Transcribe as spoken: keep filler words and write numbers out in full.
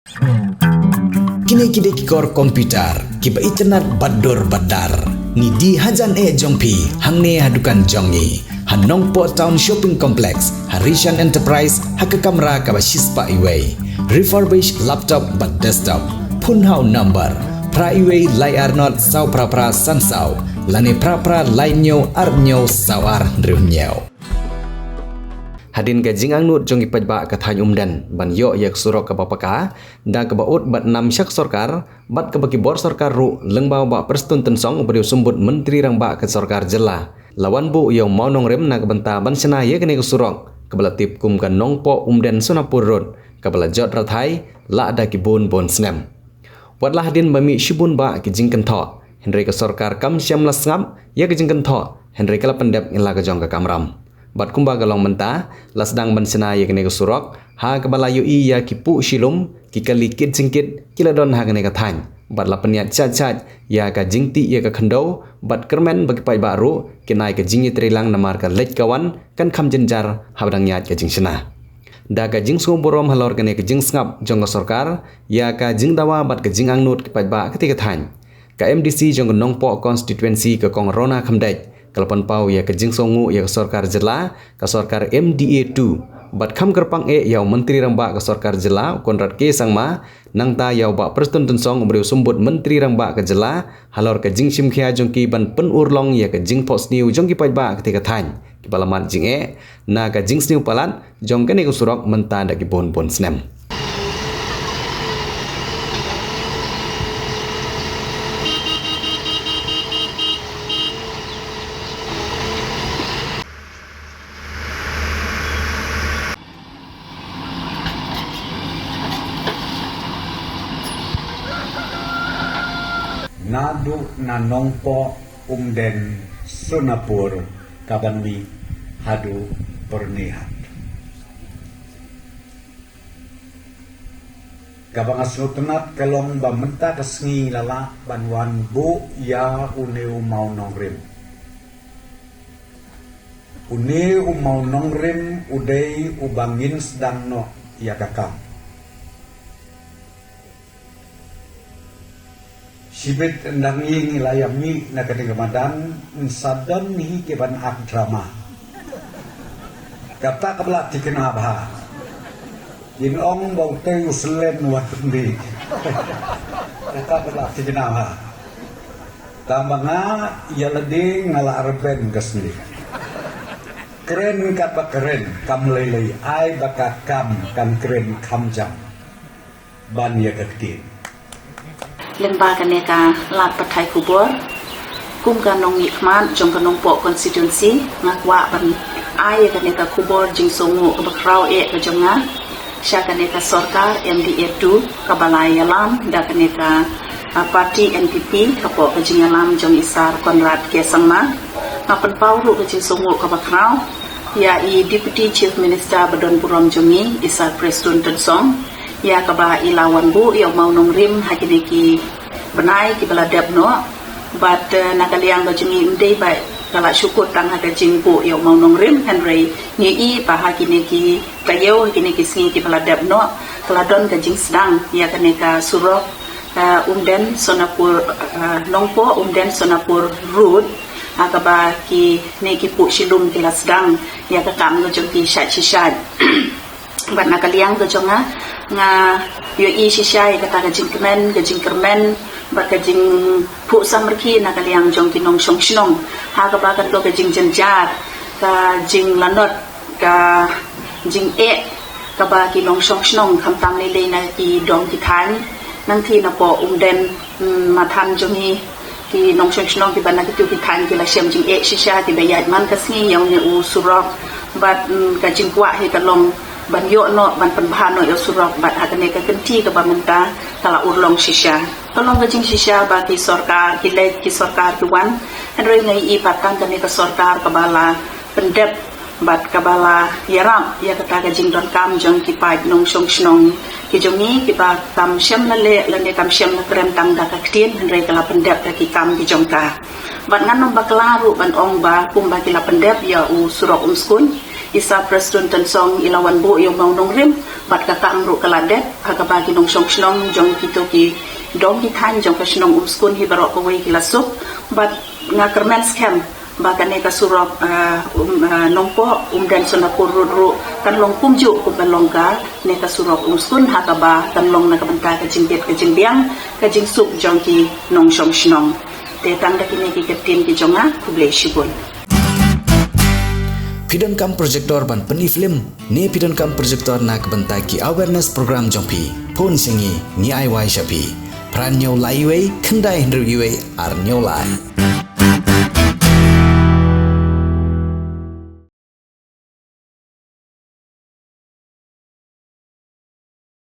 Kine ki dei ki kor computer kiba itynnad bad dur bad dar. Ngi die hajan eh jong phi hangne ha dukan jong ngi ha Nongpoh Town Shopping Complex, ha Rishan Enterprise, ha ka kamra kaba shispah iwei. Refurbish laptop bad desktop. Phone ha u number phra iwei lai ar not saw phra phra san saw lane phra phra lai hynñiew ar hynñiew saw ar hynriew hynñiew. Hadien ka jingangnud jong ki paidbah ka thaiñ Umden ban ïoh ïa ka surok kaba paka, da kaba ud bad nam sha ka sorkar bad kaba ki bor sorkar ruh, lyngba u Bah Prestone Tynsong uba dei u Symbud Myntri Rangbah ka sorkar jylla, la wan buh ïa u mawnongrim na ka bynta ban shna ïa kane ka surok kaba la tip kum ka Nongpoh Umden Sonapur Road, kaba la jot rathai la da ki bun bun snem. Wat la hadien ba mih shibun bah ki jingkynthoh, hynrei ka sorkar kam shym la sngap ïa ka jingkynthoh, hynrei ka la pyndep ïa la ka jong ka kamram. Bad kumba ka long mynta, la sdang ban shna ïa kane ka surok ha kaba la ïohi ïa ki puh shilum, ki kali kit jingkit ki la don ha kane ka thaiñ. Bad la pynïaid shait shait ïa ka jingtih ïa ka khyndew bad kyrmen ba ki paidbah ruh kin ai ka jingïatreilang namar ka leit ka wan kan kham jynjar haba dang ïaid ka jingshna. Da ka jingsngew burom halor kane ka jingsngap jong ka sorkar ïa ka jingdawa bad ka jingangnud ki paidbah katei ka thaiñ, ka M D C jong ka Nongpoh Constituency, ka Kong Rona Khymdeit, ka la pynpaw ïa ka jingsngewnguh ïa ka sorkar jylla, ka sorkar M D A two, bad kham kyrpang eh ïa u Myntri Rangbah ka sorkar jylla, u Conrad K Sangma, nangta ïa u Bah Prestone Tynsong uba dei u Symbud Myntri Rangbah ka jylla, halor ka jingshim khia jong ki ban pynurlong ïa ka jingphohsniew jong ki paidbah katei ka thaiñ kiba la mad jingeh na ka jingsniew palat jong kane ka surok mynta da ki bun bun snem. Naduh na Nongpoh Umden Sonapur kaban mih haduh Byrnihat. Kaba nga sngewtynnat ka long ba mynta ka sngi la lah ban wan buh ïa une u mawnongrim. Une u mawnongrim u dei uba ngin sdang noh ïa ka kam. Shibit ynda ngi la ïa mih na kane ka madan, yn sa don hi ki ban act drama. Kata ka ba la thikna bha. Kin ong ba utei u slen wat pynbeit. Kata ka ba la thikna bha. Tang ba nga ïa lade nga la arben ka sngi. Kren katba kren, kam lei lei, ai ba ka kam kan kren kham jam. Ban ïa ka ktien. Lyngba kane ka lad pathai khubor, kum ka nongmihkhmat jong ka Nongpoh Constituency, nga kwah ban ai ïa kane ka khubor jingsngewnguh kaba khraw eh ka jong nga sha kane ka sorkar M D A two kaba la ïalam da kane ka, ah, party N P P hapoh ka jingïalam jong i Sir Conrad K Sangma. Nga pynpaw ruh ka jingsngewnguh kaba khraw ïa i Deputy Chief Minister ba don burom jong ngi, i Sir Prestone Tynsong, ïa kaba i la wan buh ïa u mawnongrim ha kine ki bnai kiba la dep noh. Bad, eh, na ka liang ka jong ngi ym dei ba ka la shu kut tang ha ka jingbuh ïa u mawnongrim, hynrei ngi i ba ha kine ki taïew, ha kine ki sngi kiba la dep noh, ka la don ka jingsdang ïa kane ka surok, eh, Umden Sonapur, eh, Nongpoh Umden Sonapur Road, ha kaba kine ki puh shilum ki la sdang ïa ka kam ka jong ki shait shi shait. Bad na ka liang ka jong nga, nga ïohi shisha ïa kata ka jingkmen, ka jingkyrmen bad ka jingphuh samrkhie na ka liang jong ki nongshong shnong. Ha kaba kato ka jingjynjar, ka jinglanot, ka jingeh kaba ki nongshong shnong, khamtam lei lei na ki dong ki thaiñ, nangta napoh Umden, mm, Mathan jong ngi, ki nongshong shnong kiba na kito ki thaiñ ki la shem jingeh shisha kiba ïaid man ka sngi ïa une u surok. Bad, mm, ka jingkwah hi ka long ban ïoh noh, ban pynbha noh ïa u surok, bad ha kane ka kynti kaba mynta ka la urlong shisha. Ka long ka jingshisha ba ki sorkar ki leit, ki sorkar ki wan, hynrei nga ïohi pat tang kane ka sorkar kaba la pyndep bad kaba la ïarap ïa kata ka jingdonkam jong ki paid nongshong shnong ki jong ngi, kiba kam shym la leh lane kam shym la kren tang da ka ktien, hynrei ka la pyndep da ki kam ki jong ka. Bad ngan ym bakla ruh ban ong ba kumba ki la pyndep ïa u surok Umskun, Isa Prestone Tynsong i la wan buh ïa u mawnongrim bad ka kam ruh ka la dep ha kaba ki nongshong shnong jong kito ki dong ki thaiñ jong ka shnong Umskun hi baroh kawei ki la suk bad nga kyrmen skhem ba kane ka surok, ah, um, ah, Nongpoh Umden Sonapur Road ruh kan long kumjuh kumba long kane ka surok Umskun ha kaba kan long na ka bynta ka jingbit ka jingbiang ka jingsuk jong ki nongshong shnong. Te tang da kine ki ktien ki jong nga, khublei shibun. Phi donkam projector ban pyni film ne phi donkam projector na ka bynta ki awareness program jong phi? Phone sha ngi, ngi ai wai sha phi. Phra hynñiew lai wei, khyndai hynriew wei, ar hynñiew lai.